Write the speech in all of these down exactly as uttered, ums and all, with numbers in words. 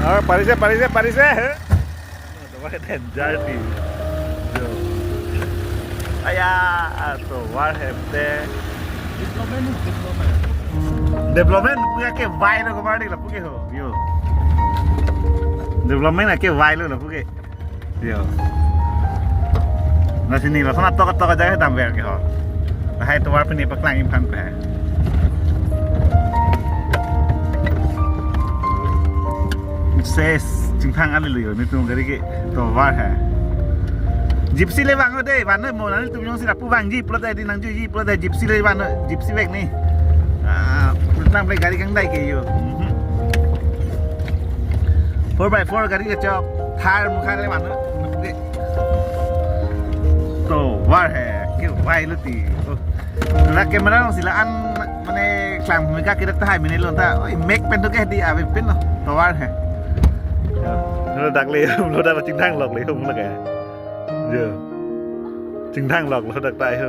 Aur parise, parise, parise, he? Tovar danger di. Jo. Aya, tovar hepte. Development, development. Development puke vai lo kemar di lapu ke ho. Yo. Development ake vai lo lapu ke. Yo. Lasi ne lason atok atok aja dam ver ke ho. Lahai tovar pini paklang imphan pe. Ses chingthang ali lo yo, netum gari ke tovar hai. Gypsy le vang de, van mo nangtum jongsi lapu vangji pulote, di nangjuiji pulote, gypsy le van, gypsy bag ni. Ah, pulang play gari kangdai ke yo. Mhm. Four by four gari kechok, Thar mukha le van. Tovar hai, ke vai lo ti. Oh. Na camera alongsi la-an mane klang mega kirat tahai mene lo ta. Oi, mek pen to ke di ave pen lo. Tovar hai. Lo dak le, lo dak chingthang lok le, hum lake. Jo. Chingthang lok lo dak tai ho.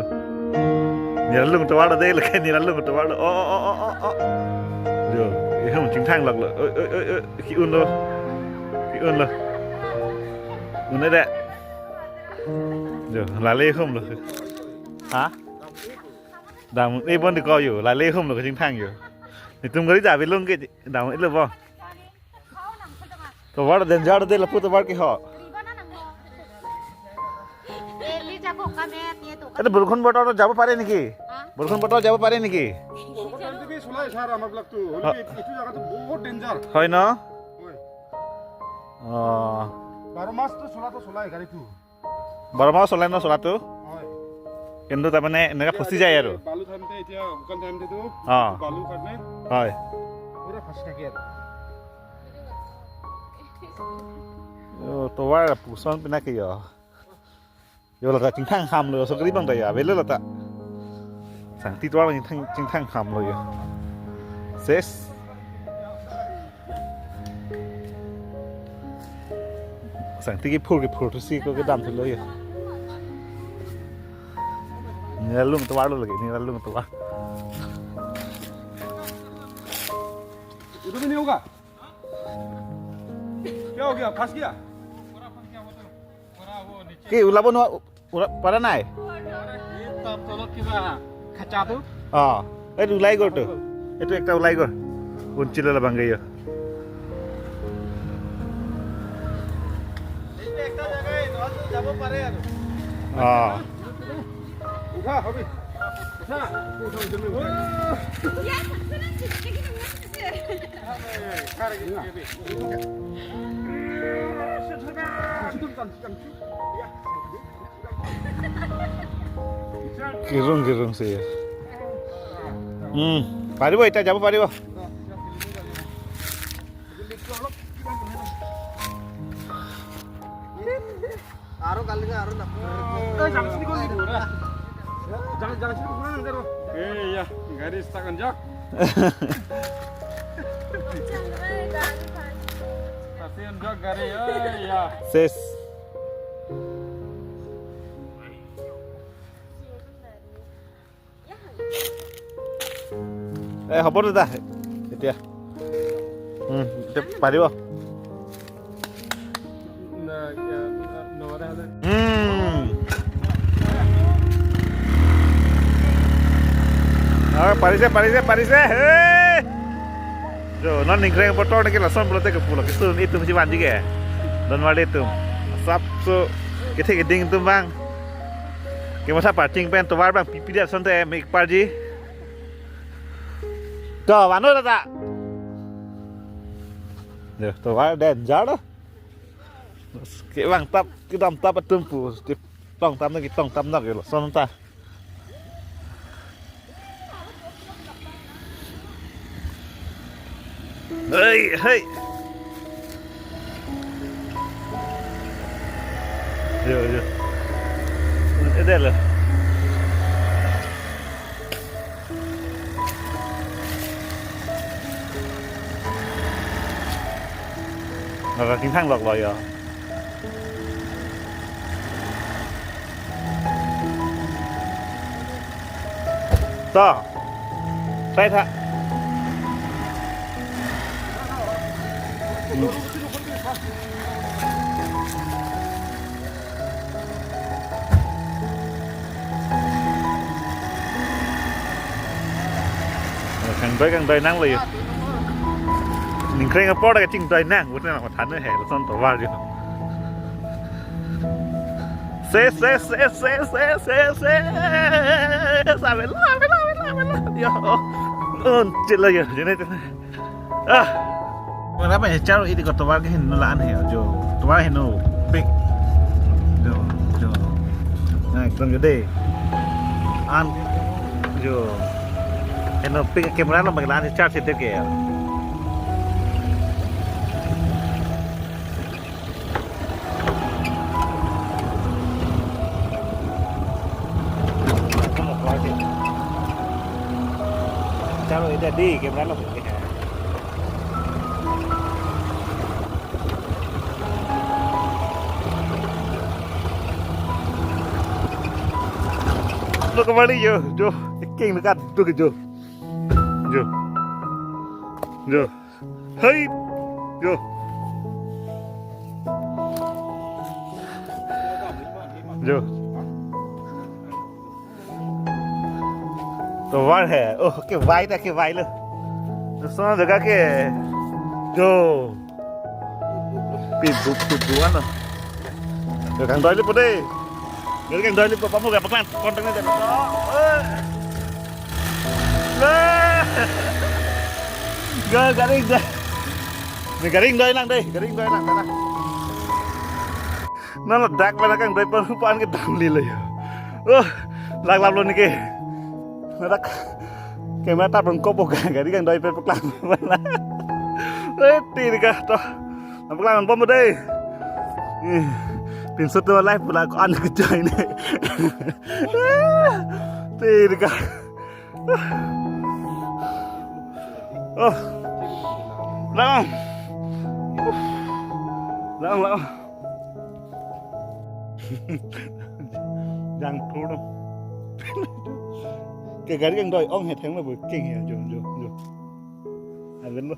Niralung tovar lo de lake, niralung tovar lo. Oh, oh, oh, oh, oh, oh. Jo, ihum chingthang lok lo. Oi, oi, oi, oi. Ki-un lo. Ki-un lo. Un de. Jo, lale hum lo. Ha? Dam, eh, bon di ko yo, lale hum lo kachingthang yo. Netum gari ja belong ke dam ilo bo. Tovar danger de lapu tovar ke ho. Ede borkhon botor to jabo pare niki? Ha? Borkhon botor jabo pare niki? বৰষুণ দিলে চলাই ছাৰ, আমাৰ বিলাকতো। হ'লে কি এইটো জেগাটো বহুত ডেঞ্জাৰ। হয় ন? হয়। অ। বাৰ মাহটো চলাটো চলাই গাড়ীটো। বাৰ মাহ চলে ন চলাটো? হয়। কিন্তু তাৰমানে এনেকে ফচি যায় আৰু। বালু থাকোঁতে এতিয়া শুকান টাইমতেতো অ। বালু কাৰণে হয়। পুৰা ফচি থাকে আৰু। অ, tovar puson pinake yo. Yo lata chingthang ham lo, sokri bang ta ya, velo lata. Sangti tovar chingthang, chingthang ham lo yo. Ses. Sangti kephur kephur thusi ko kedam thulo yo. Niralung tovar lo lagi, niralung tovar. Itu ini hoga? Kya ho gaya? Phas gaya? Ki ulabo no, ula, para nai? এই তাৰ তলত কিবা খাঁচাটো। অ, এইটো ওলাই গ'লতো। এইটো একটা ওলাই গ'ল। উঞ্চিলে লাবাংগে ইয়া। এইটো একটা জাগা, এই তলতো যাব পাৰে আৰু। অ। উঠা, হবি। উঠা। উঠা, উঠা, উঠা। Kirung, kirung sih ya. Hmm, paribo, ita jabo paribo. Aro kali na, aro na. Eh, jang sini kau ni, bro. Jang, jang sini kau nang, bro. Eh, ya, gari stuck kan, Jak. Kasihan, Jak, gari. Eh, ya. Ses. Eh, হ'ব দাদা, এতিয়া। উম, এতিয়া পাৰিব। উম। আৰু পাৰিছে, পাৰিছে, পাৰিছে। হে! Jo, non ningkreng botor niki lason pulote ke pulo. Kisun itum si vanji ke. Don wale itum. Sap so, kethe keding itum bang. Kematha parking pen tovar bang pipi dia sonte mik parji. To, vano tata. Yo, tovar danger lo. Ke bang tap, kedam tap atum pu. Tong tam naki tong tam nak yo lo. Son ta. Hei, hei. Yo, yo. Ede lo. Naka kingthang lok lo yo. To. Sai tha. Hmm. Kangdoi, kangdoi nanglo yo. Ningkreng apor kachingdoi nang, buat nang mathan he, lason tovar yo. Se, se, se, se, se, se, se. Avelo, avelo, avelo, avelo. Yo. Un, chit lo yo, jene, jene. Ah. Mara ba charo edi ko tovar ke hin la-an he jo. Tovar heno pik. Jo, jo. Na, ekdom jo de. An jo. Heno pik camera lo bagi la-an char sete ke. Charo edi de camera lo. Lo kembali yo, jo. King dekat tu ke jo. Jo. Jo. Hai. Jo. Jo. Tovar he. Oh, kevai ta, kevai lo. Lason jaga ke. Jo. Pi bu, pi bu ano. Yo kangdoi lipo de. Yo kangdoi lipo, pamu ga paklang konten de. Oh, eh. Nah. Ga, garing doi. Ne garing doi lang de, garing doi lang, lang. Non ladak pen kangdoi pen pan ke damli lo yo. Oh, laklap lo neke. Ladak camera tap rongkok po ga, gari kangdoi pen paklang. Eh, ti ka to. Paklang bom de. Eh, pinso to live pula ko an ke join. Ti ka. Oh. Lang. Lang, lang. Jang thur dong. Ke gari kangdoi ong he thenglo bu king he jo, jo, jo. Agen lo.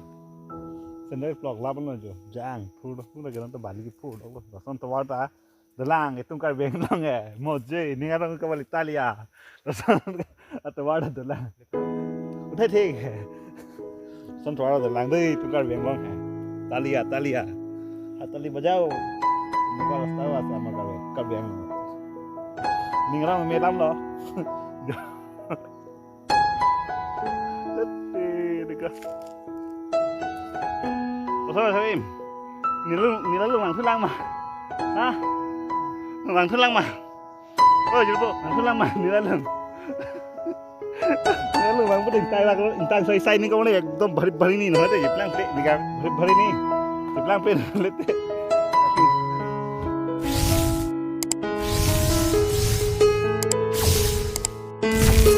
Sendai vlog lap lo jo. Jang thur dong. Pura geran to bali ke thur dong lo. Lason tovar ta dolang, itum Karbi Anglong eh. Moje, ning arong kebalik tali ya. Lason atovar ta dolang. Udah thik. Lason tovar ta dolang de, itum Karbi Anglong eh. Tali ya, tali ya. Hat tali bajao. Muka rasta wa sama Karbi, Karbi Anglong. Ning arong melam lo. Ate, deka. Oso, oso, Im. Neli, neli along vangthu lang ma? Ha? Vangthu lang ma? Oh, Julpo, vangthu lang ma? Neli along. Neli along vang pute ingtang lak, ingtang sai sai ni ko ne ekdom bhari bhari ni, no, de, jeplang pe, deka, bhari bhari ni. Jeplang pe, lete.